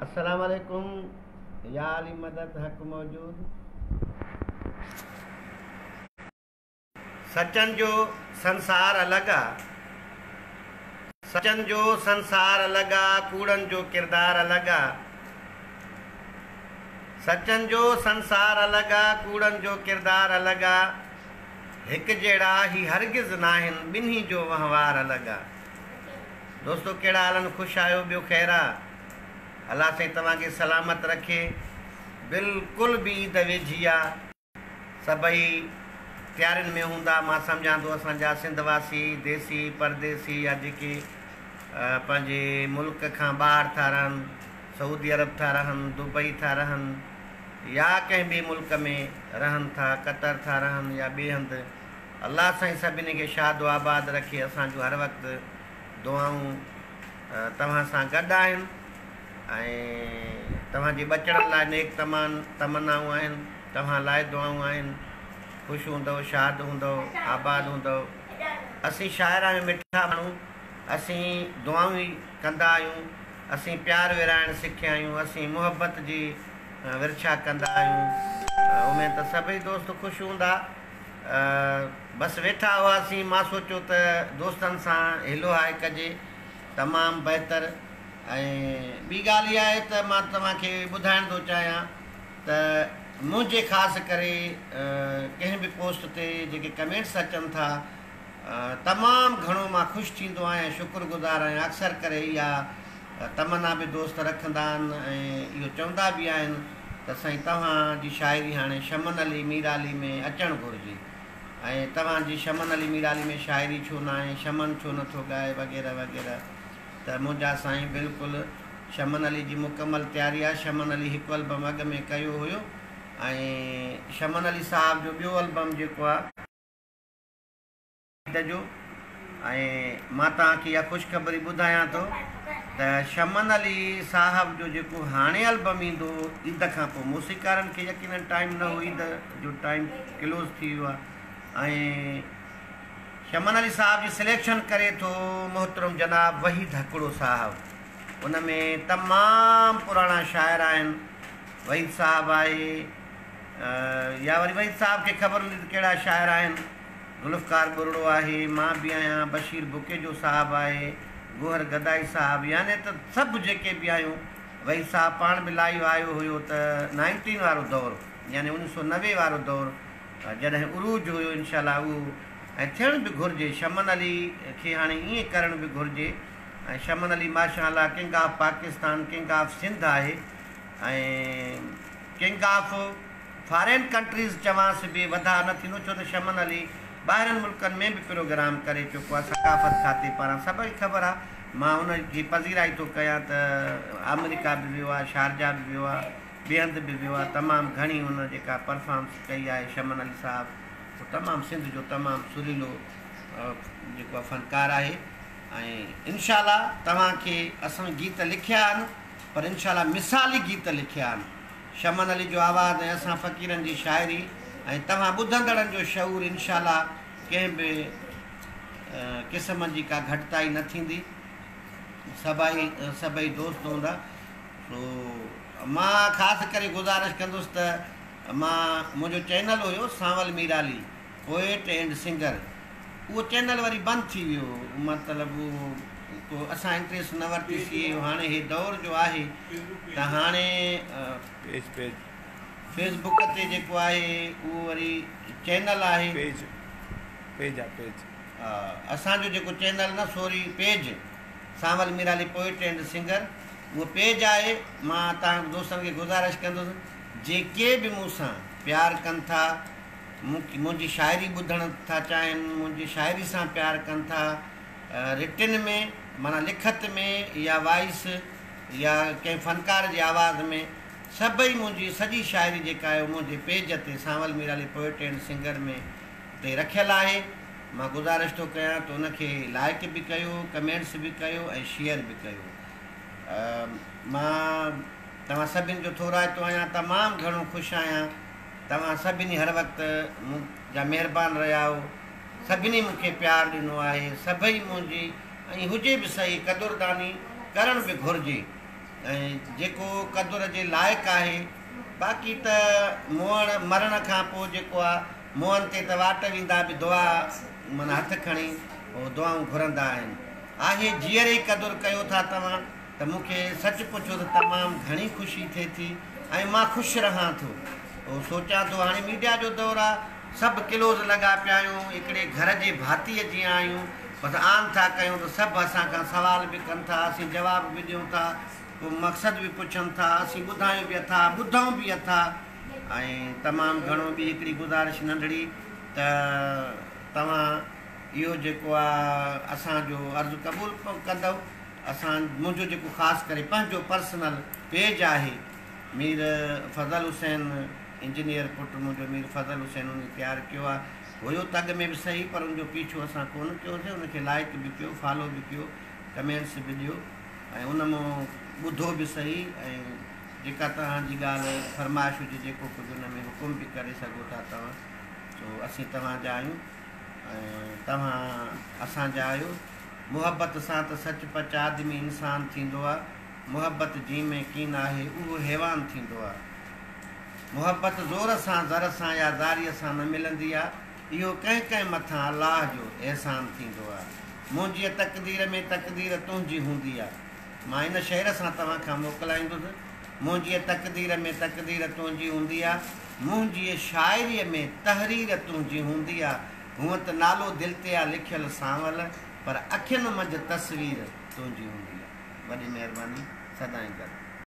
السلام عليڪم يا علي مدد حق موجود. سچن جو سنسار الڳ آ. سچن جو سنسار الڳ آ ڪوڙن جو ڪردار الڳ آ. سچن جو سنسار الڳ آ ڪوڙن جو ڪردار الڳ آ. هڪ جهڙا هي هرگز ناهن ٻنهي جو وهنوار الڳ آ. دوستو ڪهڙا حال آهن خوش آهيو ٻيو خير آ الله سائين توهان کي سلامت رکي بلڪل به عيد ويجهي آ سڀئي تيارين ۾ هوندا مان سمجهان ٿو اسان جا سنڌ واسي ديسي پرديسي يا جيڪي پنهنجي ملڪ کان ٻاهر ٿا رهن سعودي عرب ٿا رهن دبئي ٿا رهن يا ڪنهن ٻي ملڪ ۾ رهن ٿا قطر ٿا رهن يا ٻي هنڌ الله سائين سڀني کي شاد و آباد رکي اسان جون هر وقت دعائون توهان سان گڏ آهن ۽ توهان جي ٻچڙن لاء نيڪ تمان تمنائون آهن توهان لاء دعائون آهن خوش هوندؤ شاد هوندؤ آباد هوندؤ اسين شاعر آهيون مٺا ماڻهو اسين دعائون ئي ڪندا آهيون اسين پيار ورهائڻ سکيا آهيون اسين محبت جي ورڇا ڪندا آهيون اميد ته سڀئي دوست خوش هوندا. بس ويٺا هئاسين مان سوچيو ته دوستن سان هلو هاء ڪجي تمام بهتر ۽ ٻي ڳالهه اها آهي ته مان توهان کي ٻڌائڻ ٿو چاهيان ته منهنجي خاص ڪري ڪنهن به پوسٽ تي جيڪي ڪمينٽس اچن ٿا تمام گهڻو مان خوش ٿيندو آهيان ۽ شڪر گذار آهيان اڪثر ڪري اها تمنا به دوست رکندا آهن ۽ اهو چوندا به آهن ته سائين توهان جي شاعري هاڻي شمن علي ميرالي ۾ اچڻ گهرجي ۽ توهان جي شمن علي ميرالي ۾ شاعري ڇو ناهي شمن ڇو نٿو ڳائي وغيره وغيره ته منهنجا سائين بلڪل شمن علي جي مڪمل تياري آهي شمن علي هڪ البم اڳ ۾ ڪيو هيو ۽ شمن علي صاحب جو ٻيو البم جيڪو آهي عيد جو ۽ مان توهان کي اها خوشخبري ٻڌايان ٿو ته شمن علي صاحب جو جيڪو هاڻي البم ايندو عيد کان پوء موسيقارن کي يقينن ٽائيم نه هو عيد جو ٽائيم ڪلوز ٿي ويو آهي ۽ شمن علي صاحب جي سليڪشن ڪري ٿو محترم جناب وحيد هڪڙو صاحب ان ۾ تمام پراڻا شاعر آهن وحيد صاحب آهي يا وري وحيد صاحب کي خبر هوندي ته ڪهڙا شاعر آهن ذوالفقار ٻرڙو آهي، مان به آهيان، بشير بڪيجو صاحب آهي، گوهر گدائي صاحب يعني ته سڀ جيڪي به آهيون، وحيد صاحب پاڻ به لائيو آيو هيو ته نائنٽين وارو دور يعني اڻويهه سو 90 وارو دور جڏهن عروج هيو انشاء الله اهو ۽ ٿيڻ به گهرجي شمن علي کي هاڻي ائين ڪرڻ به گهرجي ۽ شمن علي ماشاء الله king of Pakistan king of Sindh آهي ۽ ڪنگ آف فارين ڪنٽريز چوانس به وڌاء نه ٿيندو ڇو ته شمن علي ٻاهرين ملڪن ۾ به پروگرام ڪري چڪو آهي ثقافت کاتي پاران سڀ کي خبر آهي مان ان جي پذيرائي ٿو ڪيان ته آمريڪا به ويو آهي شارجا به ويو آهي ٻئي هنڌ به ويو آهي تمام گهڻي ان جيڪا پرفارمس ڪئي آهي شمن علي صاحب هو تمام سنڌ جو تمام سريلو جيڪو آهي فنڪار آهي ۽ انشاء الله توهان کي اسان گيت لکيا آهن پر انشاء الله مثالي گيت لکيا آهن شمن علي جو آواز ۽ اسان فقيرن جي شاعري ۽ توهان ٻڌندڙن جو شعور انشاء الله ڪنهن به قسم جي ڪا گهٽتائي نه ٿيندي سڀائي سڀئي دوست هوندا سو مان خاص ڪري گذارش ڪندس ته مان منهنجو channel have Sanwal Merali poet and singer اهو چينل وري بند ٿي ويو مطلب اهو ڪو اسان انٽريسٽ نه ورتي سي هاڻي هي دور جو آهي ته هاڻي پيج پيج فيس بڪ تي جيڪو آهي اهو وري چينل آهي پيج پيج آ پيج اسان جو جيڪو چينل نه sorry page Sanwal Mirali poet and singer اهو پيج آهي مان توهان دوستن کي گذارش ڪندس جيڪي به مون سان پيار ڪن ٿا منهنجي شاعري ٻڌڻ ٿا چاهين، منهنجي شاعري سان پيار ڪن ٿا، رٽن ۾ معنيٰ لکت ۾ يا وائس يا ڪنهن فنڪار جي آواز ۾ سڀئي منهنجي سڄي شاعري جيڪا آهي اهو منهنجي پيج تي سانول ميرالي پوئٽ اينڊ سنگر ۾ تي رکيل آهي مان گذارش ٿو ڪيان ته ان کي لائڪ به ڪيو ڪمينٽس به ڪيو ۽ شيئر به ڪيو مان توهان سڀني جو ٿورائتو آهيان تمام گهڻو خوش آهيان. توهان سڀني هر وقت مون جا مهربان رهيا آهيو، سڀني مون کي پيار ڏنو آهي، سڀئي منهنجي ۽ هجي به سهي قدرداني ڪرڻ به گهرجي. ۽ جيڪو قدر جي لائق آهي. باقي ته موئڻ مرڻ کان پوء جيڪو آ موئن تي ته واٽ ويندا به دعا معنيٰ هٿ کڻي هو دعائون گهرندا آهن. آهي جيئري ئي قدر ڪيو ٿا توهان ته مون کي سچ پڇو ته تمام گهڻي خوشي ٿئي ٿي ۽ مان خوش رهان ٿو. سوچان ٿو هاڻي ميڊيا جو دور آ سڀ ڪلوز لڳا پيا آهيون هڪڙي گهر جي ڀاتيء جيان آهيون بس آن ٿا ڪيون ته سڀ اسان کان سوال به ڪن ٿا اسين جواب به ڏيون ٿا ڪو مقصد به پڇن ٿا اسين ٻڌايون به اٿا ٻڌون به اٿا ۽ تمام گهڻو ٻي هڪڙي گذارش ننڍڙي ته توهان اهو جيڪو آ اسان جو عرض قبول ڪندؤ اسان منهنجو جيڪو خاص ڪري پنهنجو پرسنل پيج آهي مير فضل حسين انجنيئر پٽ منهنجو مير فضل حسين انهي تيار ڪيو آ هيو ته اڳ ۾ به سهي پر ان جو پيڇو اسان ڪونه ڪيوسي ان کي لائيڪ به ڪيو فالو به ڪيو ڪمينٽس به ڏيو ۽ ان مون ٻڌو به سهي ۽ جيڪا توهان جي ڳالهه فرمائش هجي جيڪو ڪجهه ان ۾ حڪم به ڪري سگهو ٿا توهان سو اسين توهان جا آهيون ۽ توهان اسان جا آهيو محبت سان ته سچ پچ آدمي انسان ٿيندو آ محبت جنهن ۾ ڪين آهي اهو حيوان ٿيندو آ. محبت زور سان زر سان يا زاريء سان نه ملندي آ. اهو ڪنهن ڪنهن مٿان الله جو احسان ٿيندو آ. منهنجيء تقدير ۾ تقدير تنهنجي هوندي آ. مان ان شعر سان توهان کان موڪلائيندس. منهنجيء تقدير ۾ تقدير تنهنجي هوندي آ. منهنجيء شاعريء ۾ تحرير تنهنجي هوندي آ. هونء ته نالو دل تي آ لکيل سانول پر اکين منجهه تصوير تنهنجي هوندي آ. وڏي مهرباني سدائين گڏ.